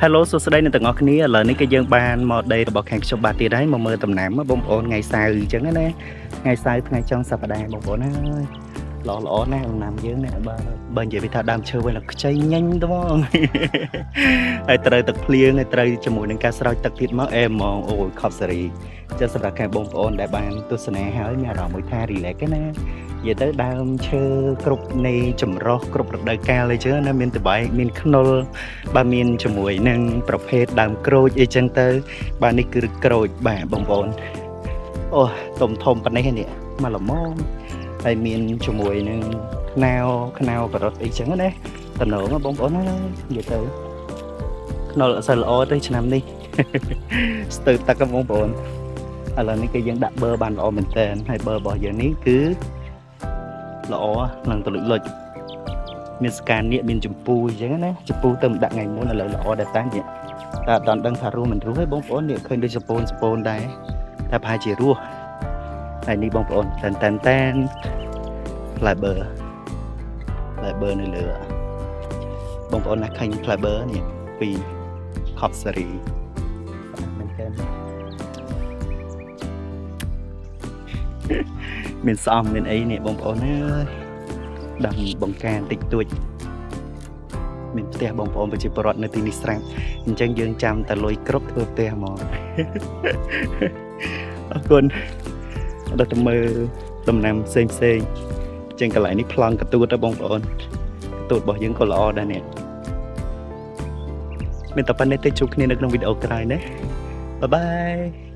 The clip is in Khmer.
Hello សួស្តីអ្នកទាំងអស់គ្នាឥឡូវនេះគឺយើងបានមកដីរបស់ខាងខ្ញុំបាទទៀតហើយមកមើលដំណាំបងប្អូនថ្ងៃសៅរ៍អញ្ចឹងណាថ្ងៃសៅរ៍ថ្ងៃចុងសប្តាហ៍បងប្អូនហើយល្អល្អណាស់ដំណាំយើងនេះបើបើនិយាយពីថាដើមឈើវិញខ្ចីញញទៅហ្មង ហើយត្រូវទឹកភ្លៀងហើយត្រូវជាមួយនឹងការស្រោចទឹកទៀតមកអេហ្មងអូយខប់សេរីចឹងសម្រាប់ខាងបងប្អូនដែលបានទស្សនាហើយមានអារម្មណ៍មួយថា relax ណានិយាយទៅដើមឈើគ្រប់នៃចម្រោះគ្រប់រដូវកាលអីចឹងណាមានតបែកមានខ្នុរ បាទមានជាមួយនឹងប្រភេទដើមក្រូចអីចឹងទៅ បាទនេះគឺក្រូចបាទបងប្អូនអូធំធំប៉ុណ្ណេះនេះមកល្មមហើយមានជាមួយនឹងខ្នោខ្នោការ៉ុតអីចឹងណាតំណងបងប្អូនណានិយាយទៅខ្នុរអត់សូវល្អទេឆ្នាំនេះ ស្ទើរទឹកបងប្អូនឥឡូវនេះគឺយើងដាក់បឺបានល្អមែនតើហើយបឺរបស់យើងនេះគឺល្អឡើងទៅលុចលុច មានស្កាននេះមានចម្ពូអញ្ចឹងណាចម្ពូទៅមិនដាក់ថ្ងៃមុនឥឡូវល្អដែរតានេះតែអត់ដឹងថារស់មិនរស់ទេបងប្អូននេះឃើញដូចសពូនសពូនដែរតែប្រហែលជារស់ហើយនេះបងប្អូនតែនតែនតែនផ្លែបឺផ្លែបឺនៅលើបងប្អូនណាឃើញផ្លែបឺនេះពីខប់សេរីមែនតើមានស្អំមានអីនេះបងប្អូនអើយដាំបង្ការតិចតួច មានផ្ទះបងប្អូនប្រជាពលរដ្ឋនៅទីនេះស្រាប់អញ្ចឹងយើងចាំតែលុយគ្រប់ធ្វើផ្ទះហ្មង អរគុណដល់ទៅមើលដំណាំផ្សេងផ្សេងអញ្ចឹងកន្លែងនេះប្លង់កទួតទៅបងប្អូនកទួតរបស់យើងក៏ល្អដែរនេះមានតែប៉ុណ្្នេះទេជួបគ្នានៅក្នុងវីដេអូក្រោយណាbye bye.